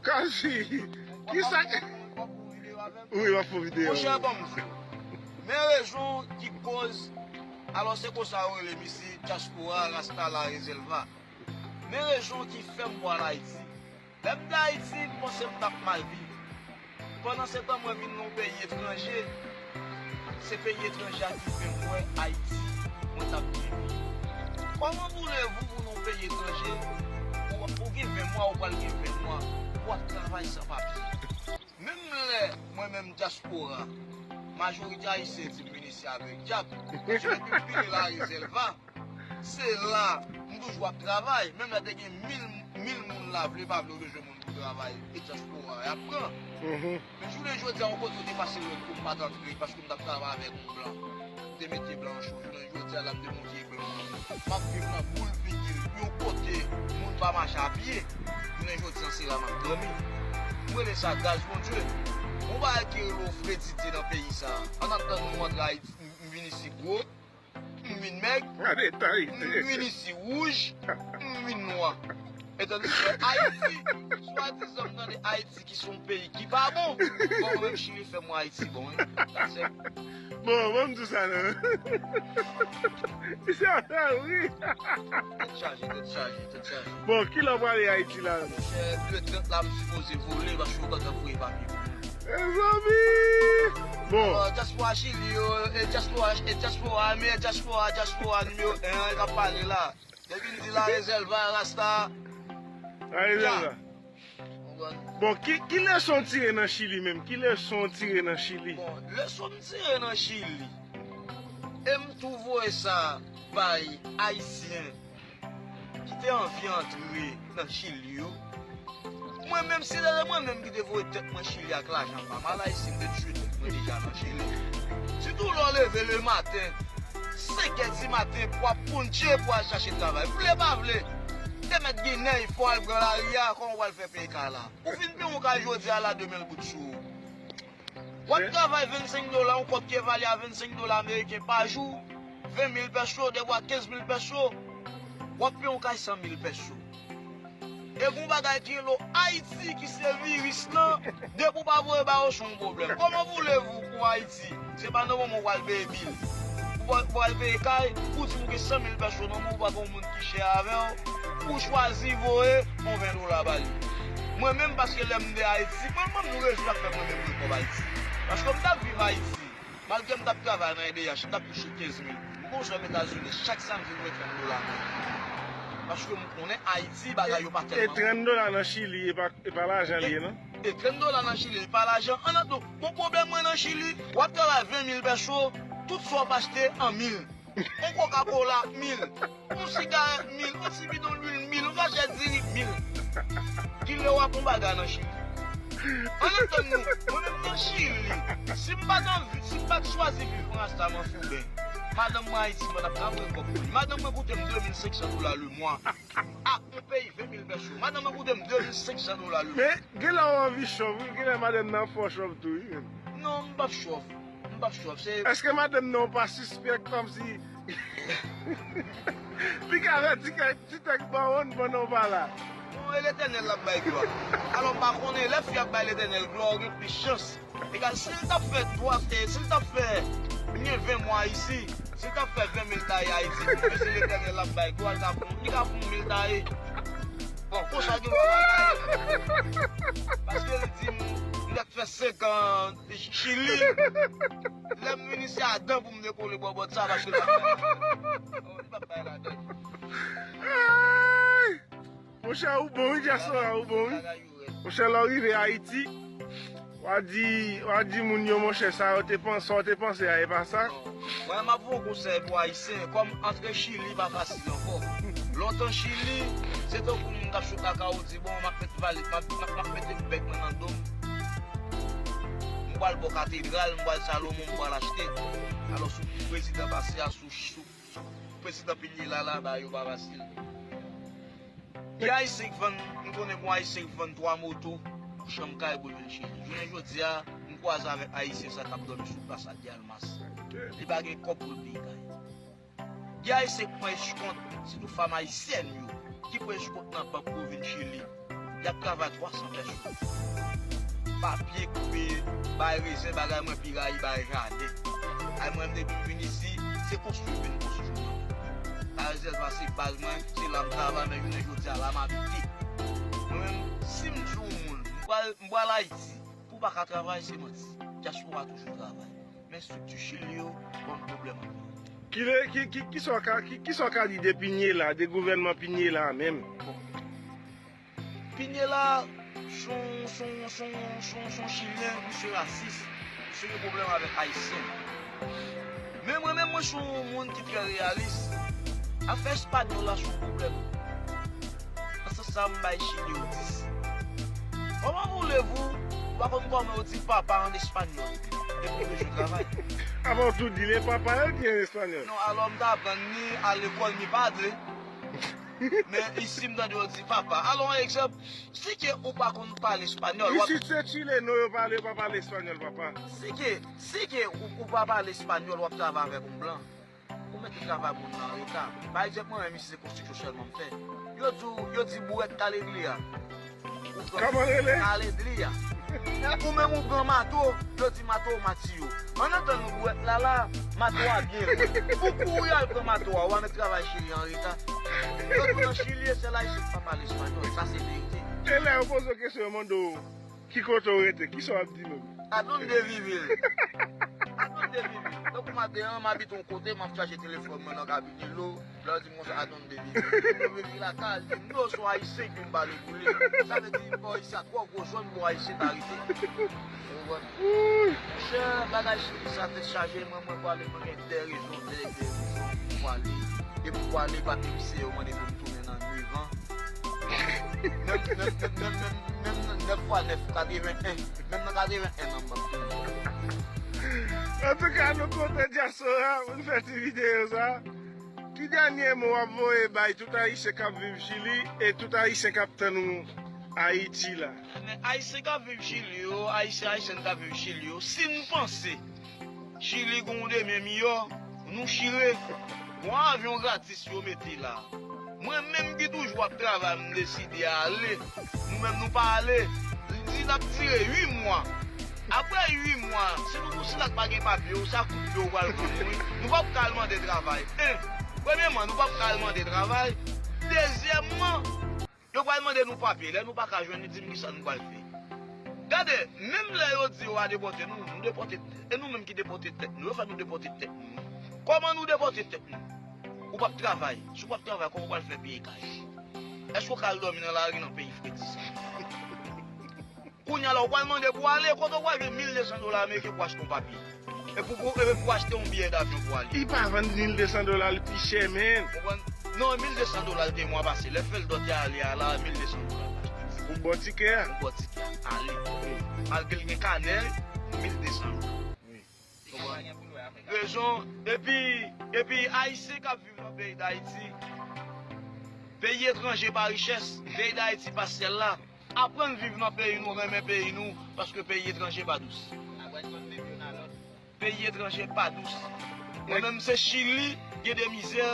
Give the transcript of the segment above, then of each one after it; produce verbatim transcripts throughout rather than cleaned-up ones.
Kazi, kisa k... Wi, w ap fè videyo. Monchè, ban m di w. Men rezon ki koz, alò se konsa yo rele m isi, dyaspora, rasta, larezèlva. Men rezon ki fè m pral Ayiti. Lè m te Ayiti, m panse m t ap mal viv. Pandansetan, mwen vin nan yon peyi etranje. Se peyi etranje a ki fè m wè Ayiti, mwen t ap byen viv. Comment voulez-vous pou nan yon peyi etranje, ou, ou gen ven mwa, ou pral gen ven mwa, w ap travay san papye. Menm lè mwen menm dyaspora, majorite ayisyen di m vin isi avèk djab, paske depi m vini larezèlva, se la, m toujou ap travay. Menm lè te gen mil, mil moun la, vle pa vle, ou bezwen moun pou travay. E dyaspora y ap pran. Men jounen jodi a, yon kote ou te pase lòt kou, m pa t antre, paske m t ap travay avèk yon blan. M te mete blan an cho. Jounen jodi a, la, m te monte blan an. M ap viv nan boul figi l. Yon kote, moun pa mache a pye. Jounen jodi a, se la m ap dòmi. M rele sa gras Bondye. Yon bagay ki rele w fredite nan peyi sa a. Annatandan nou antre Ayiti, m, m vin isi gwo. M vin mèg, m vin isi wouj, m vin nwa. Etandiske Ayiti, swadizan m tande Ayiti ki se yon peyi ki pa bon. Bon, mwen menm Chili fè mwen Ayiti bon, wi. Bon, ban m di w sa non. Sa wi. Tèt chaje, tèt chaje, tèt chaje. Bon, kilè w prale Ayiti la? Monchè, de trant la, m sipoze vole, paske yo gentan voye papye pou mwen. Mezanmi! Bon. Alò, dyaspora Chili yo, e dyaspora, e dyaspora, meyè dyaspora, dyaspora nimewo en an, e k ap pale la. Depi n di larezèlva, rasta. Larezèlva. Konprann? Bon, ki, ki leson w tire nan Chili menm? Ki leson w tire nan Chili? Bon, leson m tire nan Chili. E m tou voye sa bay Ayisyen ki te anvi antre nan Chili yo. Mwen menm, si se te mwen menm ki te voye tèt mwen Chili ak lajan pa m, ala isi m te tiye tèt mwen deja nan Chili. Sitou lè w leve lematen, senk è di maten, pou w ap pontye, pou w al chache travay. Vle pa vle, te mèt gen nèy, fò w al pran lari a, kòman w pral fè peye kay la? Ou fin peye yon kay jodi a la, demen l bout sou ou. W ap travay vennsenk dola, yon kòb ki evalye a vennsenk dola ameriken pa jou, ven mil pèso, dèfwa kenz mil pèso. W ap peye yon kay san mil pèso. E gon bagay ki rele w Ayiti ki se viris lan, depi w pa voye ba yo se yon pwoblèm. Comment voulez-vous pou Ayiti? Se pa nan moman w al peye bil. Ou pa, ou al peye kay, ou di m ou gen san mil pèso nan men w, ou pa gen yon moun ki chè avè w, ou chwazi voye yon ven dola ba li. Mwen menm, paske lè m te Ayiti, mwen menm, m rejwi ak fè mwen menm gen kòb Ayiti. Paske m t ap viv Ayiti. Malgre m t ap travay nan E D H, m t ap touche kenz mil. M gon sè m Etazini, chak samdi m voye trant dola nan men l. Paske m konnen Ayiti, bagay yo pa tèlman bon. E trant dola nan Chili, e pa, e pa lajan li ye, non? E trant dola nan Chili, e pa lajan. An, an, bon, pwoblèm mwen nan Chili, w ap travay ven mil pèso, tout sa w ap achte an mil. Yon Coca-Cola, mil. Yon sigarèt, mil. Yon ti bidon lwil, mil. Yon sachè diri, mil. Kilè w ap yon bagay nan Chili? Ann antann nou, mwen menm nan Chili, si m pa t anvi, si m pa t chwazi viv rasta m an Fouben, madanm mwen Ayiti, mwen t ap ka voye kòb pou li. Madanm mwen koute m de mil senk san dola lemwa. Ak yon peyi ven mil pèso. Madanm mwen koute m de mil senk san dola lemwa. Men, genlè w anvi chòf, wi. Genlè madanm nan ap fè w chòf tou, wi. Non, m p ap chòf. M p ap chòf. Se... Èske madanm nan w pa sispèk kòmsi li ka fè ti kèk, ti tèks ba w pandan w pa la? Non, e Letènèl l ap bay glwa. Alò, m pa konnen, lè fi ap bay Letènèl glwa, ou gen plis chans. Egal, si l t ap fè twa, e, si l t ap fè, m gen ven mwa isi, si l t ap fè ven mil taye Ayiti, pou mwen, se Letènèl l ap bay glwa, li ka pou, li ka pou mil taye. Bon, konsa gen yon bagay. Paske li di m, m t ap fè senk an Chili. Lè m vin isi a dan pou m dekole bò bòt sa, paske l p ap bay, oh, li p ap bay ladan. Ay! Monchè, ou bon, wi, dyaspora, ou bon, wi. Bagay yo rèd. Monchè, lè w rive Ayiti, w a di, w a di moun yo, monchè, sa yo te panse, sa yo te panse a, e pa sa. Mwen, m ap ba w konsèy pou Ayisyen, kòm antre Chili pa fasil ankò. Lè w t an Chili, se tankou moun k ap chouk lakay ou di, bon, m ap met valiz, m ap, m ap, m ap mete bèg mwen nan do m. M pral bò katedral, m pral Salomon, m pral achte. Alò, sou prezidan pase a, sou, sou, sou prezidan pilye la, la, bagay yo pa fasil. Gen Ayisyen k vann, m konnen gon Ayisyen k vann twa moto pou chanm kay pou l vin Chili. Jounen jodi a, m kwaze avèk Ayisyen sa k ap dòmi sou plas Adyalmas. Li pa gen kòb pou l peye kay. Gen Ayisyen k pran eskont, sitou fanm ayisyèn yo, ki pran eskont nan bank pou yo vin Chili. Y ap travay twa san pèsòn. Papye, koupe, bay rezen, bagay mwen pi rayi, bay jaden. Ay mwen, depi m vin isi, se konstwi m vin konstwi. Ayè, se baz mwen, se la m travay, men jounen jodi a, la m abite. Mwen menm, si m di yon moun, m pral, m pral Ayiti, pou w pa ka travay, se manti. Dyaspora toujou travay. Men estrikti Chili yo ban m pwoblèm anpil. Ki le, ki, ki, ki sa w ka, ki, ki sa w ka di de Piñera, de gouvènman Piñera a menm? Bon. Piñera, se yon, se yon, se yon, se yon, se yon Chilyen, misye rasis, misye gen pwoblèm avèk Ayisyen. Men mwen menm, mwen se yon moun ki trè reyalis. Afè espanyòl la se yon pwoblèm. Nan sans sa, m bay Chili yo dis. Comment voulez-vous, ou pa konn kòman yo di papa an espanyòl. Epi w bezwen travay. Apa w tou di le papa yo ki an espanyòl? Non, alò m t aprann ni a lekòl, mi padre. Men isi m tande yo di papa. Alò, yon egzanp, si ke ou pa konn pale espanyòl, w ap Isit se chileno yo pale, yo pa pale espanyòl, papa. Si ke, si ke ou, ou pa pale espanyòl, w ap travay avèk yon blan. Ou mete travay moun nan an reta. Pa egzanp, mwen menm isi se konstriksyon sèlman m fè. Yo di w, yo di bouwèt kaledli a. Ou pran Kòman rele? Kaledli a. Ou menm ou pran mato, yo di mato matiyo. Ann antann nou bouwèt la la, mato a byen lou. Ou kouri al pran mato a, ou a mèt travay Chili an reta. Yo di w nan Chili, e sèl Ayisyen ki pa pale espanyòl. Sa se verite. E lè yo poze w kesyon, yo mande w, ki kote w rete? Kisa w ap di menm? Adonde vive? Adonde vive? Tankou maten an, m abite yon kote, m ap chaje telefòn mwen nan kabine lo. Lè yo di m konsa, adonde vive? Mwen reveye lakay, li di m, no, se yon Ayisyen ki vin pale pou li. Sa vle di, bò isi a twò gwo zòn pou Ayisyen ta rete. Ou konprann? Monchè, bagay Chili sa tèt chaje, mwen, mwen pwale, mwen gen de rezon, de, de rezon pou pwale. E pou pwale, papye misye yo mande pou m tounen nan nevan. Menm, menm, menm, menm, menm, menm nan nèf fwa nèf, katreven en. Menm nan katreven en an, m ap tounen. Antouka, nou kontan dyaspora pou n fè ti videyo sa. Ki dènye mo w ap voye bay tout Ayisyen k ap viv Chili e tout Ayisyen k ap tann ou Ayiti la? Men Ayisyen k ap viv Chili yo, Ayisyen, Ayisyèn k ap viv Chili yo, si n panse Chili gen yon demen miyò, nou chire. Gon avyon gratis yo mete la. Mwen menm ki toujou ap travay, m deside ale. Nou menm nou pa ale. Li di l ap dire uit mwa. Apre uit mwa, si nou, si n pa gen papye, se a kout pye w pral pran nou, wi. Nou p ap ka al mande travay. En, premyèman, nou p ap ka al mande travay. Dezyèmman, yo pral mande nou papye. Lè nou pa ka jwenn li, di m kisa nou pral fè. Gade, menm lè yo di yo a depòte nou, nou depòte tèt. E nou menm ki depòte tèt nou, yo fè nou depòte tèt nou. Kòman nou depòte tèt nou? Ou p ap travay. Si w p ap travay, kòman w pral fè peye kay? Èske w ka al dòmi nan lari nan peyi fredi sa? Kounye a la, ou pral mande pou ale, kote w pral jwenn mil de san dola ameriken pou achte yon papye? E pou, pou, e pou achte yon biyè davyon pou ale. Li pa vann mil de san dola, li pi chè, menn. Konprann? Non, mil de san dola l te mwa pase. Lè fè l dòt te ale a la, mil de san dola l achte. Pou bò tikè a? Pou bò tikè a. Ale. Malgre l gen kanè, mil de san dola. Wi. Konprann? Rezon, epi, epi Ayisyen k ap viv nan peyi Dayiti, peyi etranje pa richès, peyi Dayiti pa syèl la. Aprann viv nan peyi nou, renmen peyi nou, paske peyi etranje pa dous. Peyi etranje pa dous. Mwen menm se Chili, gen de mizè,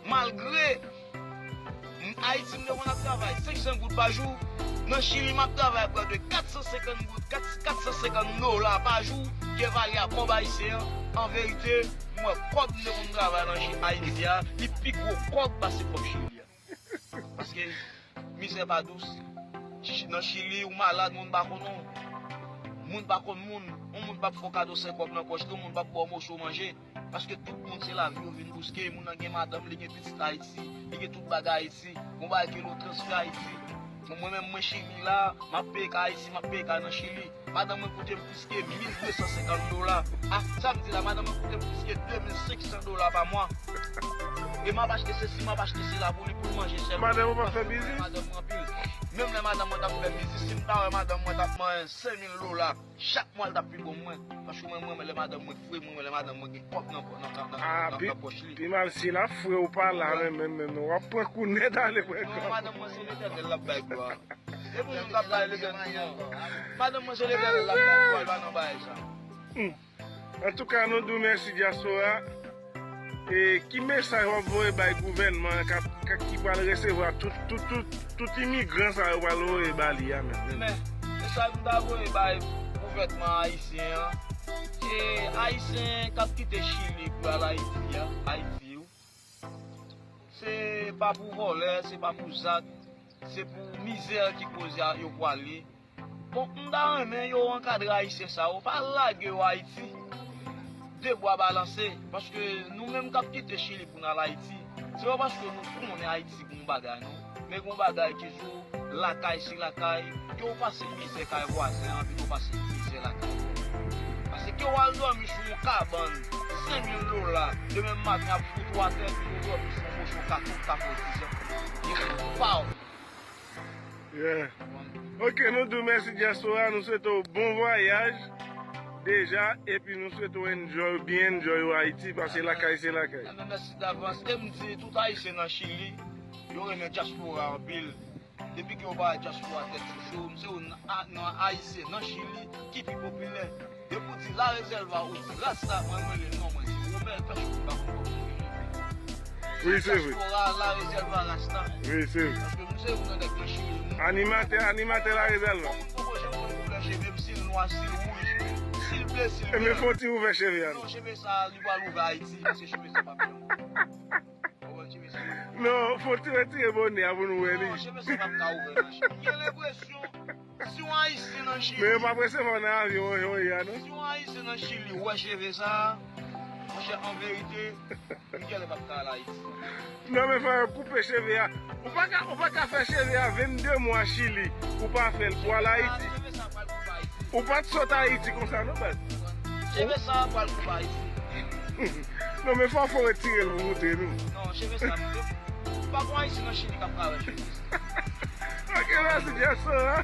malgre m, Ayiti m te konn ap travay senk san goud pa jou, nan Chili m ap travay prè de kat san senkant goud, kat, kat san senkant dola pa jou, ki evalye a kòb ayisyen an. An verite, m wè kòb m te konn travay nan Chi-, Ayiti a, li pi gwo kòb pase kòb Chili a. Paske mizè pa dous. Ch-, nan Chili, ou malad, moun pa konnen w. Moun pa konn moun. Yon moun p ap fè w kado senk kòb nan pòch li, yon moun p ap ba w moso manje. Paske tout moun se lavi yo vin bouske. Moun nan gen madanm, li gen pitit Ayiti, li gen tout bagay Ayiti. Gon bagay ke lo transfè Ayiti. Bon, mwen menm, mwen Chili la, m ap peye kay Ayiti, m ap peye kay nan Chili. Madanm mwen koute m plis ke mil de san senkant dola. A, sa m di la, madanm mwen koute m plis ke de mil senk san dola pa mwa. E m ap achte sesi, m ap achte sela pou li, pou l manje sèlman. Madanm ou pa fè biznis? Madanm mwen anpil. Menm lè madanm mwen t ap fè biznis, si m ta wè madanm mwen t ap manyen senk mil dola, chak mwa l t ap pi bon mwen. Paske mwen, mwen renmen lè madanm mwen fre, mwen renmen lè madanm mwen gen kòb nan, nan, nan, nan, nan, nan pòch li. Pi mal si l ap fre ou pa la, men, men, men, men, w ap pran kou nèt ale pran kòb. Non, madanm mwen se Letènèl l ap bay glwa. E pou moun k ap bay Letènèl, non. Madanm mwen se Letènèl l ap bay glwa, l pa nan bagay sa. Hmm. Antouka, nou di w mèsi, dyaspora. E ki mesaj w ap voye bay gouvènman an k ap, k ap, ki pral resevwa tout, tout, tout, tout imigran sa yo pral voye ba li a menm? Men, mesaj m ta voye bay gouvènman ayisyen an, e ayisyen k ap kite Chili pou al Ayiti a, Ayiti, wi. Se pa pou vòlè, se pa pou zak, se pou mizè ki koze a yo pwale. Bon, m ta renmen yo ankadre ayisyen sa yo, pa lage yo Ayiti. De bwa balanse, paske nou menm k ap kite Chili pou n al Ayiti, se pa paske nou konnen Ayiti gon bagay, non. Men gon bagay ki sou lakay se lakay, ke w pase mizè kay vwazen an, pito w pase mizè lakay ou. Paske ke w al dòmi sou yon kabann, senk mil dola, demen maten ap fout ou atè, pito w dòmi sou yon moso katon k ap fè w dizan. Li pa w. Yeah. Ok, nou di w mèsi dyaspora, nou swete w bon vwayaj deja, epi nou swete w enjoy, byen enjoy w Ayiti, paske lakay se lakay. Enben, mèsi davans. E m di tout Ayisyen nan Chili, yo renmen dyaspora anpil. Depi ke yo pa wè dyaspora tèt sou cho, m se youn nan, nan Ayisyen nan Chili ki pi popilè. Depi w di La Reserva ou di Rasta, mwen rele non mwen se Romel Pèch ou pa konn kòman m rele. Wi, se vre. Dyaspora La Reserva Rasta. Wi, se vre. Paske m se youn nan nèg nan Chili. Animatè, animatè La Reserva. Yon moun poko janm konn koulè cheve m, si l nwa, si l wouj, si l ble, si l vè. Enben, fè yon ti ouvè cheve a non. Non, cheve sa, li pral ouvè Ayiti, paske cheve sa p ap janm ouvè. Ou konprann cheve sa? Non, fò w ti retire bonè a pou nou wè li. Non, cheve sa p ap ka ouvè nan Chili. M gen lenpresyon, si yon Ayisyen nan Chili. Men yo p ap resevwa w nan avyon jan w ye a non. Si yon Ayisyen nan Chili wè cheve sa, monchè, an verite, m genlè p ap ka al Ayiti. Non, men fò yo koupe cheve a. Ou pa ka, ou pa ka fè cheve a vennde mwa Chili, ou pa fè l pou al Ayiti. Cheve sa pral koupe Ayiti. Ou pa t sot Ayiti konsa non, baz. Cheve sa pral koupe Ayiti. Non, men fò, fò w retire l pou moutre nou. Non, cheve sa, m pa gon Ayisyen nan Chili k ap ka wè cheve sa. Ok, mèsi, dyaspora.